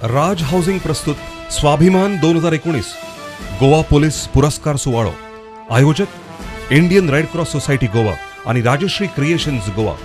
राज housing प्रस्तुत स्वाभिमान 2019 Goa police पुरस्कार सुवाळो. आयोजक Indian Red Cross Society Goa आणि Rajshri creations Goa.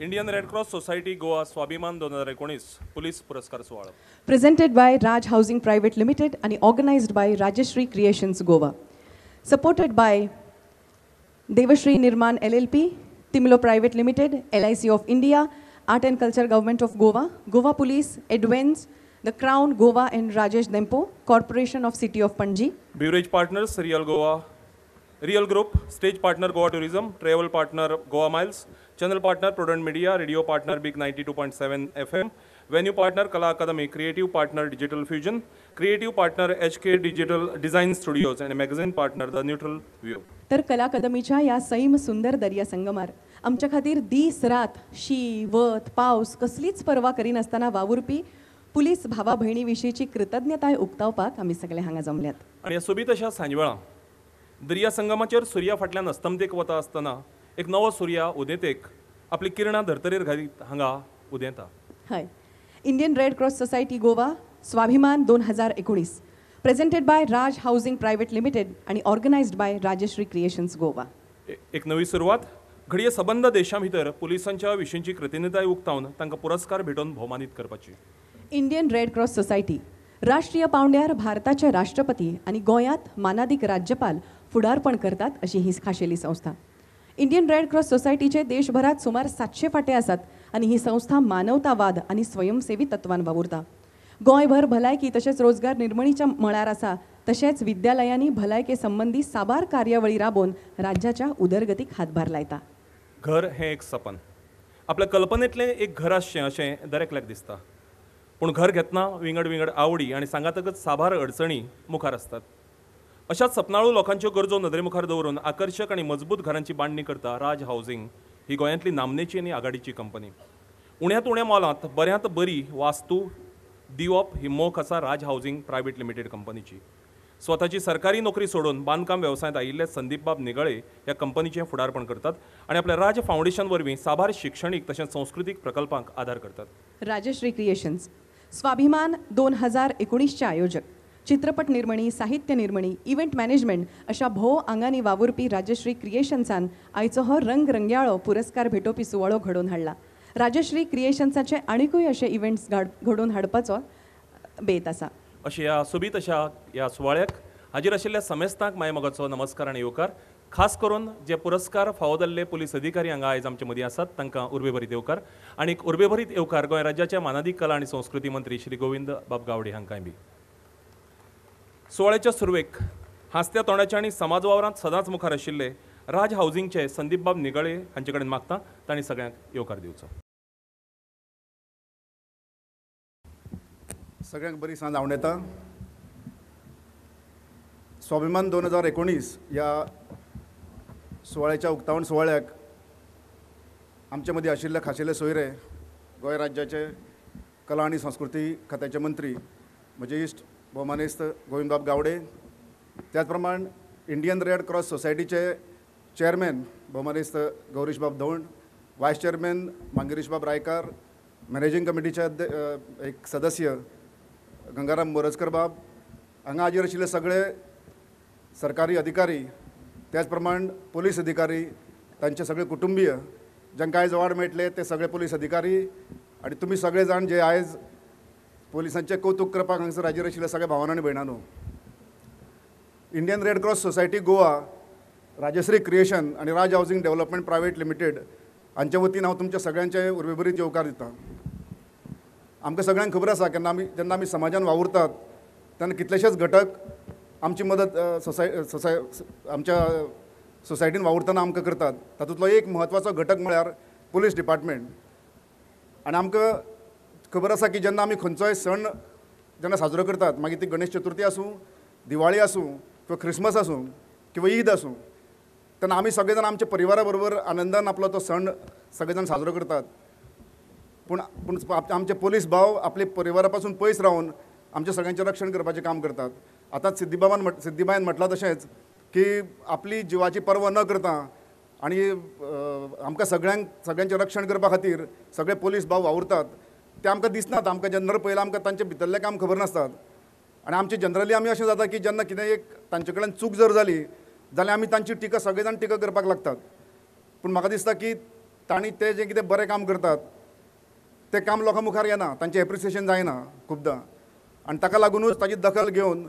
Indian Red Cross Society Goa Swabhiman 2019 police पुरस्कार सुवाळो Presented by Raj Housing Private Limited and organized by Rajeshri Creations Goa. Supported by Devashri Nirman LLP, Timlo Private Limited, LIC of India, Art and Culture Government of Goa, Goa Police, Advance, The Crown Goa and Rajesh Dempo, Corporation of City of Panji. Beverage partners Real Goa, Real Group, stage partner Goa Tourism, travel partner Goa Miles, channel partner Prudent Media, radio partner Big 92.7 FM, venue partner Kala Akademi, creative partner Digital Fusion, creative partner HK Digital Design Studios and magazine partner The Neutral View. तर कला अकादमीच्या या सैम सुंदर दर्या संगमार आमच्या खातीर दीस रात शी वत पावस कसलीच पर्वा करिनासतना वावुरपी पुलीस भावा भयणी विशींची कृतज्ञताय उक्तावपाक आमी सगळे हांगा जमल्यात. आनी ह्या सोबीत अशा सांजवेळा दर्या संगमाचेर सुर्या फाटल्यान अस्तमतेक वता आसतना एक नवो सुर्या उदेंतेक आपली किरणां धर्तरेर घालीत हांगा उदेंता. हय, Indian Red Cross Society Goa Swabhiman 2019 presented by Raj Housing Private Limited आणि organized by Rajshri Creations Goa. एक नवी सुरवात. घडये सबंद देशां भितर पुलिसांच्या विशींची कृतज्ञताय उक्तावन तांकां पुरस्कार भेटोवन भोवमानीत करपाची. इंडियन रेड क्रॉस सोसायटी राष्ट्रीय पावंड्यार भारताचे राष्ट्रपती आनी गोंयांत मानादीक राज्यपाल फुडारपण करतात अशी ही खाशेली संस्था. इंडियन रेड क्रॉस सोसायटीचे देशभरात सुमार 700 फांटे आसात आनी ही संस्था मानवतावाद आनी स्वयंसेवी तत्वान वावुरता. गोंयभर भलायकी तशेंच रोजगार निर्मणीच्या मळार आसा, तशेंच विद्यालयांनी भलायके संबंदी साबार कार्यावळी राबोवन राज्याच्या उदरगतीक हातभार लायता. घर हें एक सपन, आपल्या कल्पनेंतलें एक घर आसचें अशें दर एकल्याक दिसता. पूण घर घेतना विंगड विंगड आवडी आनी सांगातकच साबार अडचणी मुखार आसतात. अशाच सपनाळू लोकांच्यो गरजो नदरे मुखार दवरून आकर्शक आनी मजबूत घरांची बांदणी करता राज हावजिंग ही गोंयांतली नामनेची आनी आघाडीची कंपनी. उण्यांत उण्या मोलांत बऱ्यांत बरी वास्तू दिवप ही मोख आसा राज हावजिंग प्रायव्हेट लिमिटेड कंपनीची. स्वताची सरकारी नोकरी सोडून बांदकाम वेवसायांत आयिल्ले संदीपबाब निगळे ह्या कंपनीचें फुडारपण करतात आनी आपल्या राज फावंडेशन वरवीं साबार शिक्षणीक तशेंच संस्कृतीक प्रकल्पांक आदार करतात. राजश्री क्रिएशन्स स्वाभिमान 2019चे आयोजक, चित्रपट निर्मणी, साहित्य निर्मणी, इव्हेंट मॅनेजमेंट अशा भोव आंगांनी वावुरपी राजश्री क्रिएशन्सान आयचो हो रंगरंगयाळो पुरस्कार भेटोवपी सुवाळो घडोवन हाडला. राजश्री क्रिएशन्साचे आनिकूय अशे इव्हेंट्स घडोवन हाडपाचो बेत आसा. अशें ह्या सोबीत अशा ह्या सुवाळ्याक हाजीर आशिल्ल्या समेस्तांक मायमोगाचो नमस्कार आनी येवकार. खास करून जे पुरस्कार फावो जाल्ले पुलीस अधिकारी हांगा आयज आमचे मदीं आसात तांकां उर्बेभरीत येवकार आनी एक उर्बेभरीत येवकार गोंय राज्याचे मानादीक कला आनी संस्कृती मंत्री श्री गोविंद बाब गावडे हांकांय बी. सुवाळ्याच्या सुरवेक हांसत्या तोंडाचे आनी समाज वावरांत सदांच मुखार आशिल्ले राज हावजिंगचे संदीपबाब निगळे हांचे कडेन मागता तांणी सगळ्यांक येवकार दिवचो. सगळ्यांक बरी सांज आवड येता. स्वाभिमान 2019 ह्या सुवाळ्याच्या उक्तावण सुवाळ्याक आमचे मदीं आशिल्ले खाशेले सोयरे गोंय राज्याचे कला आनी संस्कृती खात्याचे मंत्री म्हजे इश्ट भोवमानेस्त गोविंदबाब गावडे, त्याच प्रमाण इंडियन रेड क्रॉस सोसायटीचे चेअरमॅन भोवमानेस्त गौरीशबाब धवण, वायस चेअरमॅन मांगिरीशबाब रायकार, मॅनेजींग कमिटीचे एक सदस्य गंगाराम मोरजकर बाब, हांगा हाजीर आशिल्ले सगळे सरकारी अधिकारी, त्याच प्रमाण पोलीस अधिकारी, तांचे सगळे कुटुंबीय जांकां आयज अवॉर्ड मेळटले ते सगळे पोलीस अधिकारी आनी तुमी सगळे जाण जे आयज पोलिसांचें कौतूक करपाक हांगसर हाजीर आशिल्ले सगळे भावांनो आनी भयणांनो, Indian Red Cross Society Goa, Rajshri Creation आनी Raj Housing Development Private Limited हांचे वतीन हांव तुमच्या सगळ्यांचे उर्बेभरीत येवकार दितां. आमकां सगळ्यांक खबर आसा केन्ना आमी जेन्ना आमी समाजान वावुरतात तेन्ना कितलेशेच घटक आमची मदत आमच्या सोसायटीन वावुरतना आमकां करतात. तातूंतलो एक म्हत्वाचो घटक म्हळ्यार पुलीस डिपार्टमेंट. आनी आमकां खबर आसा की जेन्ना आमी खंयचोय सण जेन्ना साजरो करतात, मागीर ती गणेश चतुर्थी आसूं, दिवाळी आसूं किंवा क्रिसमस आसूं किंवा ईद आसूं, तेन्ना आमी सगळे जाण आमच्या परिवारा बरोबर आनंदान आपलो तो सण सगळे जाण साजरो करतात. पूण पूण आमचे पोलीस भाव आपले परिवारा पासून पयस रावन आमच्या सगळ्यांचें रक्षण करपाचें काम करतात. आतां सिद्धिबायन म्हटलां तशेंच की आपली जिवाची पर्वा न करता आनी आमकां सगळ्यांक सगळ्यांचें रक्षण करपा खातीर सगळे पोलीस भाव वावुरतात. ते आमकां दिसनात, आमकां जेन्ना पळयलां आमकां तांचे भितरलें काम खबर नासतात. आनी आमचे जनरली आमी अशें जाता की जेन्ना कितें एक तांचे कडेन चूक जर जाली जाल्यार आमी तांची टिका सगळे जाण टिका करपाक लागतात. पूण म्हाका दिसता की तांणी ते जें कितें बरें काम करतात तें काम लोकां मुखार येना, तांचें एप्रिसिएशन जायना खुबदां आनी ताका लागुनूच ताजी दखल घेवन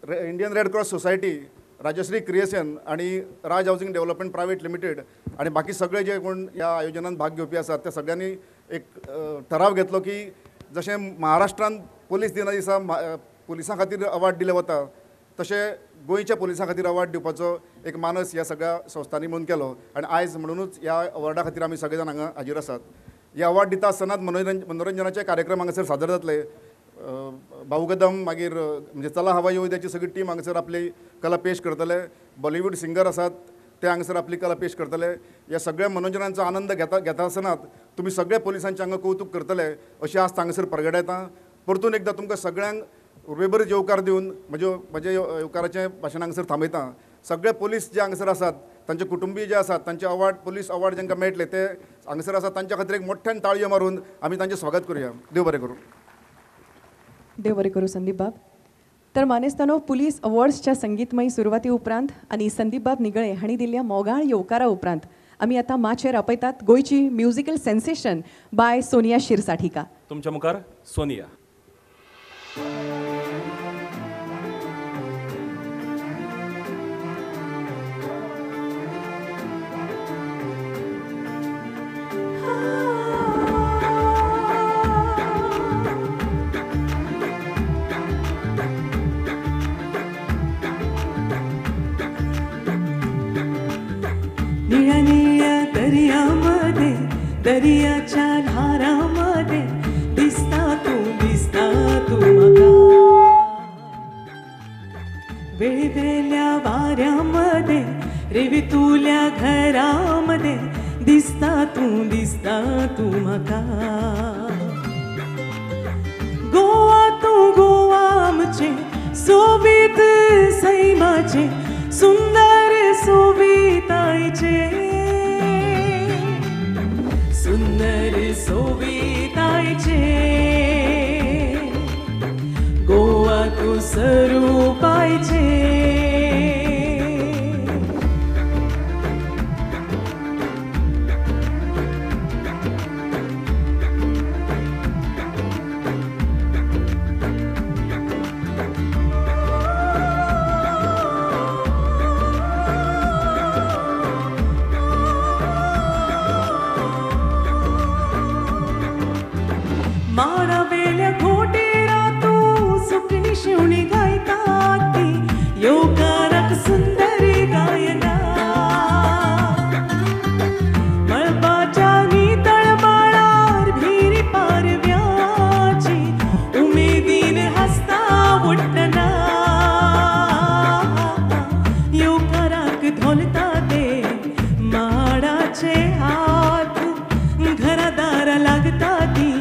Indian Red Cross Society, Rajshree Creation आनी Raj Housing Development Private Limited आनी बाकी सगळे जे कोण ह्या आयोजनान भाग घेवपी आसात त्या सगळ्यांनी एक ठराव घेतलो की जशें महाराष्ट्रान पोलीस दिना दिसा पुलिसां खातीर अवॉर्ड दिले वता तशें गोंयच्या पुलिसां खातीर अवॉर्ड दिवपाचो एक मानस ह्या सगळ्या संस्थांनी म्हणून केलो आनी आयज म्हणुनूच ह्या अवॉर्डा खातीर आमी सगळे जाण हांगा हाजीर आसात. हे अवॉर्ड दिता आसतनाच मनोरंजनाचे कार्यक्रम हांगासर सादर जातले. भाऊ कदम मागीर म्हणजे चला हवा येऊ द्याची सगळी टीम हांगासर आपली कला पेश करतले, बॉलिवूड सिंगर आसात ते हांगासर आपली कला पेश करतले. ह्या सगळ्या मनोरंजनांचो आनंद घेता आसतनाच तुमी सगळ्या पुलिसांचे हांगा कौतूक करतले अशी आस्त हांगासर परगटायता. परतून एकदां तुमकां सगळ्यांक उर्बेभरीत येवकार दिवन म्हजें येवकाराचें भाशण हांगासर थांबयता. सगळे पोलीस जे हांगासर आसात तांचे कुटुंबीय जे आसात तांचे अवॉर्ड पोलीस अवॉर्ड जांकां मेळटले ते हांगासर आसात तांच्या खातीर एक मोठ्यान ताळयो मारून आमी तांचें स्वागत करुया. देव बरें करूं. देव बरें करूं संदीप बाब. तर मानेस्तानो, पुलीस अवॉर्ड्सच्या संगीतमयी सुरवाती उपरांत आनी संदीप बाब निगळे हांणी दिल्ल्या मोगाळ येवकारा उपरांत आमी आतां माचयेर आपयतात गोंयची म्युजिकल सेन्सेशन बाय सोनिया शिरसाठिका. तुमच्या मुखार सोनिया. निळ्या निळ्या दर्यामध्ये दर्याच्या ल्हारामध्ये दिसता तू म्हाका. वेळेवेल्या वाऱ्यामध्ये रेवेतुल्या घरामध्ये दिसता तू म्हाका. गोवा तू गोवा आमचे सोबीत सैमाचे सुंदर सोबीतायचे सुंदर सोबीतायचे गोवा तू स्वरूपायचे. मारावेल्या घोटेरा तू सुकणी शिवणी गायता ती येवकाराक सुंदरी गायना. मळबाच्या नितळमाळार भिरी पारव्याची उमेदीन हसता उठना येवकाराक धोलता ते माडाचे हात घरादारा लागता ती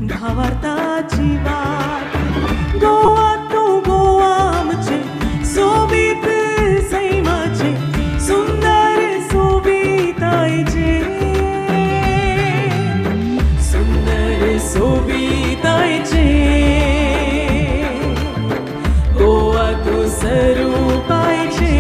भावार्थाची वाट. गोवा तू गोवा आमचे सोबीत सैमाचे सुंदर सोबीतायचे सुंदर सोबीतायचे गोवा तू स्वरूपायचे.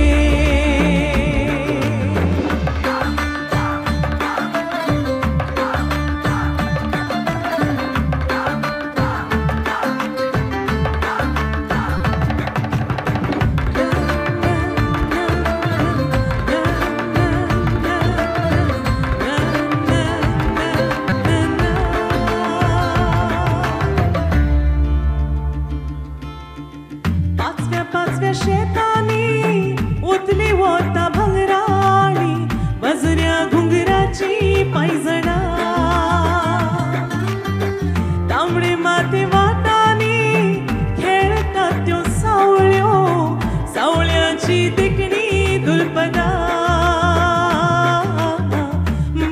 पाचव्या शेतांनी ओतली वता भांगराळी वजऱ्या घुंगराची पांयजणां तांबडे माती वाटांनी खेळटात त्यो सावळ्यो सावळ्याची देखणी दुलपदां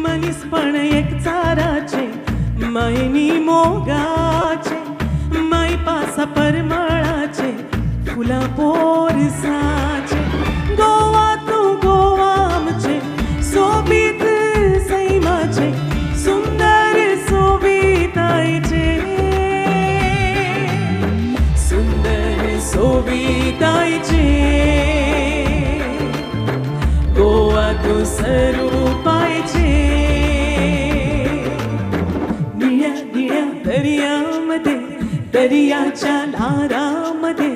मनीसपण एकचाराचे मायनी मोगाचे माय पासा परमळाचे फुलां पोरसाचे. गोवा तू गोवा आमचे सोबीत सैमाचे सुंदर सोबीतायचे सुंदर सोबीतायचे गोवा तू तूं सरुपायचे. निळ्या निळ्या दर्यामध्ये दर्याच्या ल्हारामध्ये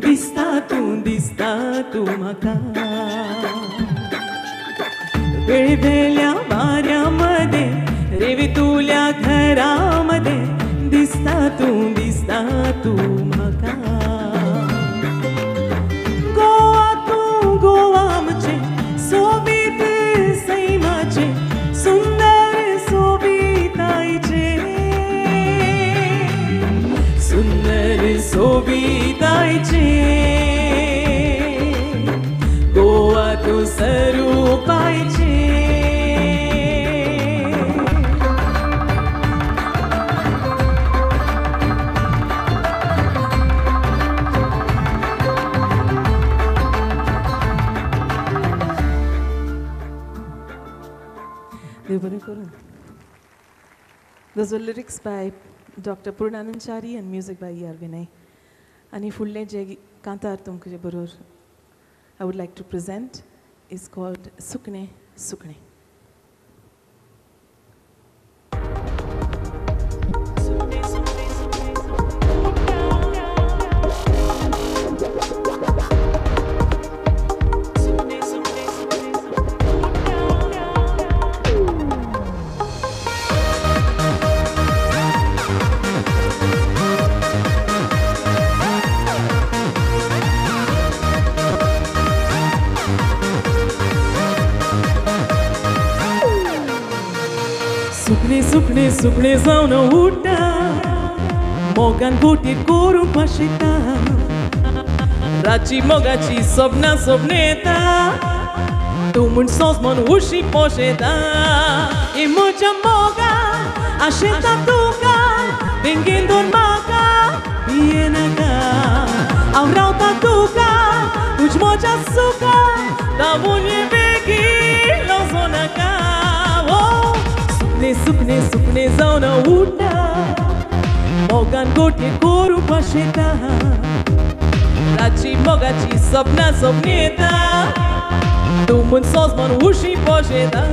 दिसता तूं दिसता तूं म्हाका. वेळवेल्या वाऱ्यामध्ये रेवेतुल्या घरामध्ये दिसता तूं दिसता तूं म्हाका. गोवा तूं गोवा आमचें सोबीत सैमाचें सुंदर सोबीतायचें सुंदर सोबीतायचें. गोवा तूं सरुपायचें. Those were lyrics by Dr. Purnanand Chari and music by E.R. Vinay. Ani फुडलें जे कांतार तुमचे बरोबर I would like to present is called Sukne Sukne. सुकणें सुकणें सुकणें जावन उडटा मोगान गोटी करूंक पाशेता रातची मोगाची सपनां सपनेता तूं म्हूण सोंस म्हूण उशी पोशेता. ही म्हज्या मोगा आशेता तुका बेगीन दोन म्हाका भियेनाका हांव रावता तुका तुज म्हज्या सुखा धांवून बेगीन लजो नाका. सुकणें सुकणें सुकणें जावन उडटा मोगान गोटे करूंक पाशेता रातची मोगाची सपनां सपनेता तूं म्हूण सोंस म्हूण उशी पोशेता.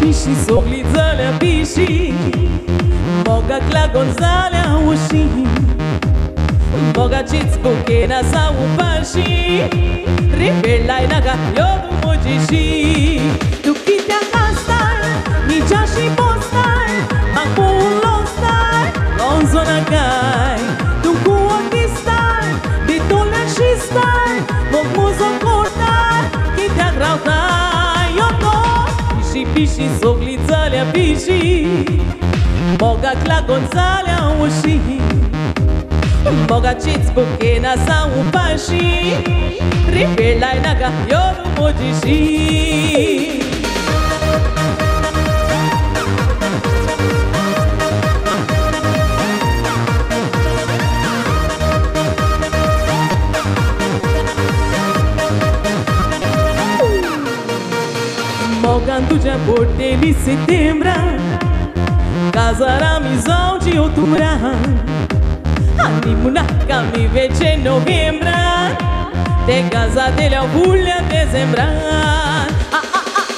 पिशी सगली जाल्या पिशी मोगाक लागून जाल्या उशी मोगाचीच बुकेन आसा उपाशी रे वेळ लायनाका यो तूं म्हजीशी. तूं कित्याक आसताय निजाशी बसताय म्हाका पळोवन लजताय लजो नाकाय तूं कुवत दिसताय भितरल्यान शिजताय मोग म्हजो करताय कित्याक रावताय यो तो. पिशी पिशी सगली जाल्या पिशी मोगाक लागून जाल्या उशी मोगाचीच बुकेन आसा उपाशी रे वेळ लायनाका यो तूं म्हजीशी. मोगान तुज्या पोटेली सेतेंब्रान काजार आमी जावची ओतुम्रान आनी मुनाक आमी वेचे नोव्हेंब्रान ते काजातेल्या फुडल्या देसेंब्रान.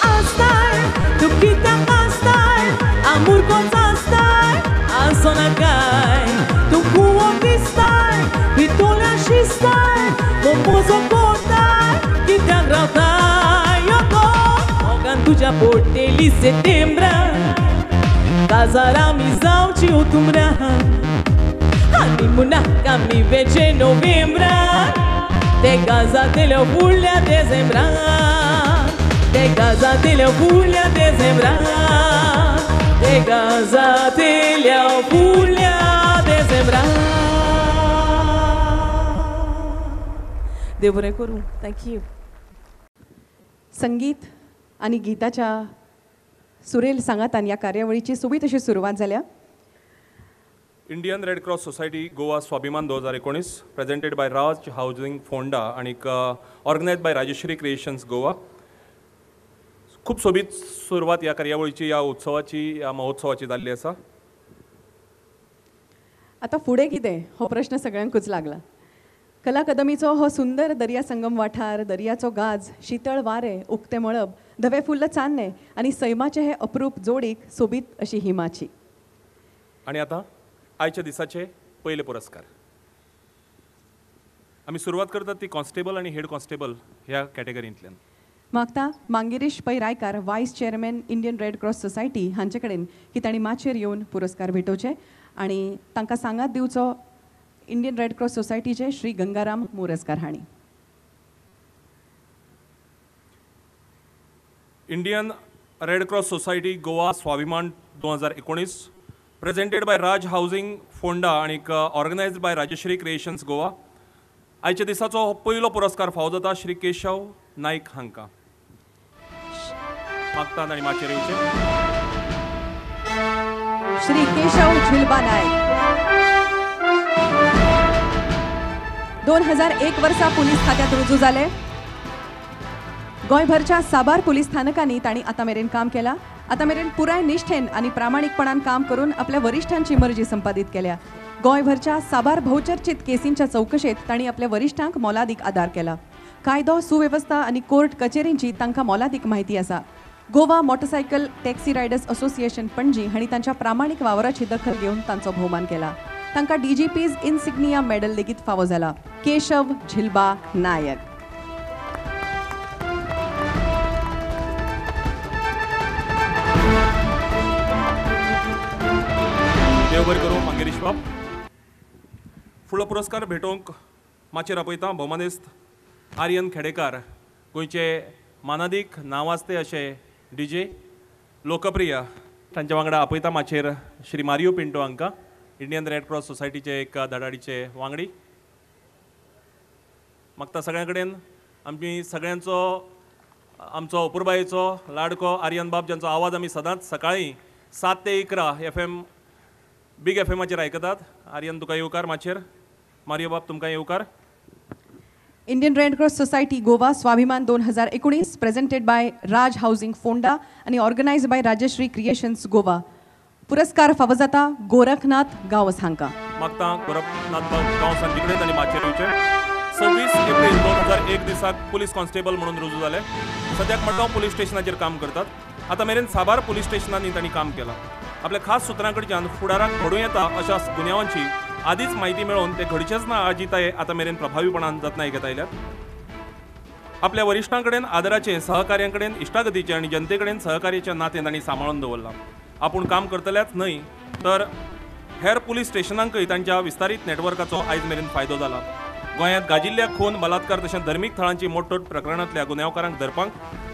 आसताय तूं कित्याक आसताय आमुरकोच आसताय आसो नाकाय तूं कुवत दिसताय भितरल्यान शिजताय मोग म्हजो करताय कित्याक रावताय यो तो. मोगान तुज्या पोटेली सेतेंब्रान काजार आमी जावची ओतुम्रान आनी मुनाक आमी वेचे नोव्हेंब्रान ते काजातेल्या फुडल्या देसेंब्रान ते काजातेल्या फुडल्या देसेंब्रान ते काजातेल्या फुडल्या देसेंब्रान. देव बरें करूं. Thank you. संगीत आनी गीताच्या सुरेल सांगातान ह्या कार्यावळीची सोबीत अशी सुरवात जाल्या. Indian Red Cross Society Goa Swabhiman 2019 presented by Raj Housing Ponda आनी organized by Rajeshri Creations Goa. खूब सोबीत सुरवात ह्या कार्यावळीची, ह्या उत्सवाची, ह्या महोत्सवाची जाल्ली आसा. आतां फुडें कितें हो प्रश्न सगळ्यांकूच लागला. कला अकादमीचो हो सुंदर दर्या संगम वाठार, दर्याचो गाज, शितळ वारें, उक्तें मळब, धवे फुल्ल चान्नें आनी सैमाचे हे अप्रूप जोडीक सोबीत अशी ही माची. आनी आतां आयच्या दिसाचे पयले पुरस्कार आमी सुरवात करतात ती कॉन्स्टेबल आनी हेड कॉन्स्टेबल ह्या कॅटेगरींतल्यान. मागता Mangirish Pai Raikar, vice chairman Indian Red Cross Society हांचे कडेन की तांणी माचयेर येवन पुरस्कार भेटोवचे आनी तांकां सांगात दिवचो इंडियन रेड क्रॉस सोसायटीचे श्री गंगाराम मोरजकार हांणी. Indian Red Cross Society Goa Swabhiman 2019 presented by Raj housing Ponda आनी organised by Rajshree creations Goa. आयच्या दिसाचो पयलो पुरस्कार फावो जाता श्री केशव नाईक हांकां. मागतात आनी माचयेर येवचें. श्री केशव झिलबा नायक 2001 वर्सा पुलीस खात्यात रुजू जाले. गोंयभरच्या साबार पुलीस स्थानकांनी तांणी आतां मेरेन काम केलां. आतां मेरेन पुराय निष्ठेन आनी प्रामाणीकपणान काम करून आपल्या वरिश्ठांची मर्जी संपादीत केल्या. गोंयभरच्या साबार भोवचर्चित केसींच्या चवकशेंत तांणी आपल्या वरिश्ठांक मोलादीक आदार केला. कायदो सुवेवस्था आनी कोर्ट कचेरींची तांकां मोलादीक म्हायती आसा. Goa motorcycle taxi riders association Panaji हांणी तांच्या प्रामाणीक वावराची दखल घेवन तांचो भोवमान केला. तांकां डीजीपीज इन्सिग्निया मेडल लेगीत फावो जाला. केशव झिलबा नायक. देव बरें करूं मंगेरीश बाब. फुडलो पुरस्कार भेटोवंक माचयेर आपयता भोवमानेस्त आर्यन खेडेकार, गोंयचे मानादीक नांवाजते अशे डीजे, लोकप्रिय. तांच्या वांगडा आपयता माचयेर श्री मारियो पिंटो हांकां, इंडियन रेड क्रॉस सोसायटीचे एक धडाडीचे वांगडी. मागता सगळ्यां कडेन आमी सगळ्यांचो, आमचो अपुरबायेचो लाडको आर्यन बाब, ज्यांचो आवाज आमी सदांच सकाळीं 7 ते 11 FM big एफएमाचेर आयकतात. आर्यन तुका येवकार माचयेर. मारियो बाब तुमकां येवकार. Indian Red Cross Society Goa Swabhiman 2019 presented by Raj housing Ponda आनी organised by Rajshree creations Goa. पुरस्कार फावो जाता गोरखनाथ गांवस हांकां. मागता गोरखनाथ गांवस हांचे कडेन तांणी माचयेर येवचें. 26 एप्रील 2001 दिसाक पुलीस कॉन्स्टेबल म्हणून रुजू जाले. सद्याक मडगांव पुलीस स्टेशनाचेर काम करतात. आतां मेरेन साबार पुलीस स्टेशनांनी तांणी काम केलां. आपल्या खास सुत्रां कडच्यान फुडाराक घडूं येता अशा गुन्यांवांची आदींच म्हायती मेळोवन ते घडचेच ना हाजी ते आतां मेरेन प्रभावीपणान जतनाय घेत आयल्यात. आपल्या वरिश्ठां कडेन आदराचें, सहकार्यां कडेन इश्टागतीचें आनी जनते कडेन सहकार्याच्या नातें तांणी सांबाळून दवरलां. आपूण काम करतल्याच न्हय तर हेर पुलीस स्टेशनांकय तांच्या विस्तारीत नेटवर्काचो आयज मेरेन फायदो जाला. गोंयांत गाजिल्ल्या खून, बलात्कार तशेंच धर्मीक थळांची मोडतोड प्रकरणांतल्या गुन्यांवकारांक धरपाक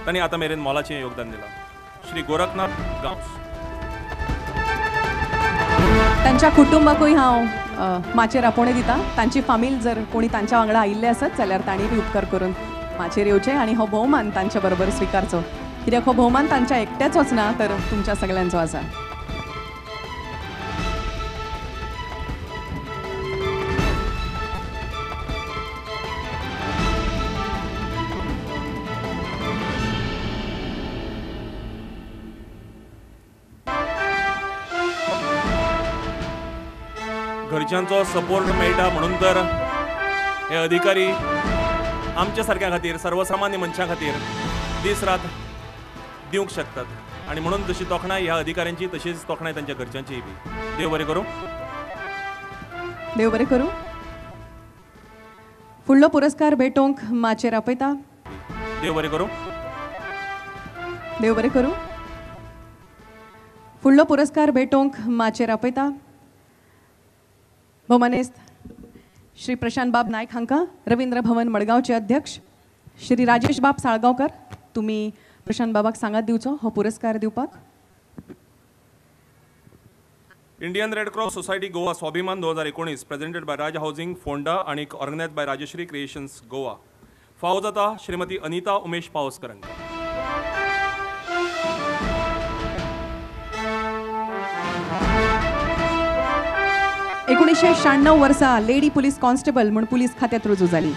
तांणी आतां मेरेन मोलाचें योगदान दिलां. श्री गोरखनाथ गांवस. तांच्या कुटुंबाकूय हांव माचयेर आपोवणें दिता. तांची फामील जर कोणी तांच्या वांगडा आयिल्ले आसत जाल्यार तांणी बी उपकार करून माचयेर येवचें आनी हो भोवमान तांच्या बरोबर स्विकारचो, कित्याक हो भोवमान तांच्या एकट्याचोच ना तर तुमच्या सगळ्यांचो आसा. घरच्यांचो सपोर्ट मेळटा म्हणून तर हे अधिकारी आमच्या सारक्या खातीर, सर्वसामान्य मनशां खातीर दीस रात दिवंक शकतात. आनी म्हणून जशी तोखणाय ह्या अधिकाऱ्यांची तशीच तोखणाय तांच्या घरच्यांचीय बी. देव बरें करूं. देव बरें करूं. फुडलो पुरस्कार भेटोवंक माचयेर आपयता. देव बरें करूं. देव बरें करूं. फुडलो पुरस्कार भेटोवंक माचयेर आपयता भोवमानेस्त श्री प्रशांत बाब नायक हांकां, रवींद्र भवन मडगांवचे अध्यक्ष श्री राजेश बाब साळगांवकर, तुमी प्रशांत बाबाक सांगात दिवचो हो पुरस्कार दिवपाक. Indian Red Cross Society Goa Swabhiman 2019 presented by Raj housing Ponda आनी organised by Rajshree creations Goa. फावो जाता श्रीमती अनिता उमेश पावसकर हांकां. 1996 वर्सा लेडी पुलीस कॉन्स्टेबल म्हूण पुलीस खात्यात रुजू जाली.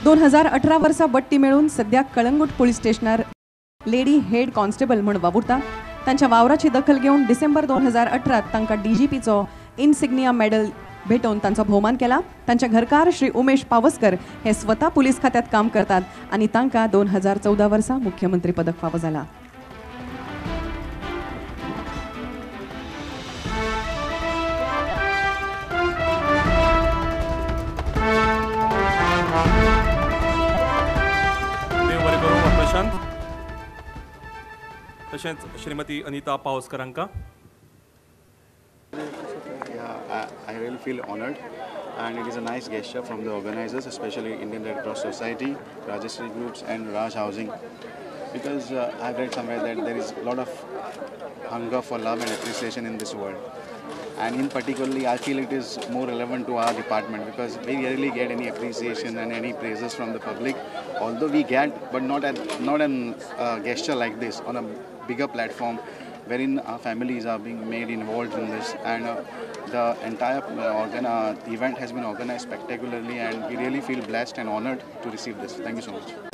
2018 वर्सा बडटी मेळून सद्या कळंगूट पुलीस स्टेशनार लेडी हेड कॉन्स्टेबल म्हूण वावुरता. तांच्या वावराची दखल घेवन डिसेंबर 2018 तांकां डीजीपीचो इन्सिग्निया मेडल भेटोवन तांचो भोवमान केला. तांच्या घरकार श्री उमेश पावसकर हे स्वता पुलीस खात्यात काम करतात आनी तांकां 2014 वर्सा मुख्यमंत्री पदक फावो जाला. प्रशांत तशेंच श्रीमती अनिता पावसकर हांकां. I really feel honored, and it is a nice gesture from the organizers, especially Indian Red Cross Society, Rajashree Groups and Raj Housing, because I've read somewhere that there is a lot of hunger for love and appreciation in this world, and in particularly I feel it is more relevant to our department because we rarely get any appreciation and any praises from the public, although we get, but not an gesture like this on a bigger platform wherein our families are being made involved in this, and the entire event has been organized spectacularly, and we really feel blessed and honored to receive this. Thank you so much.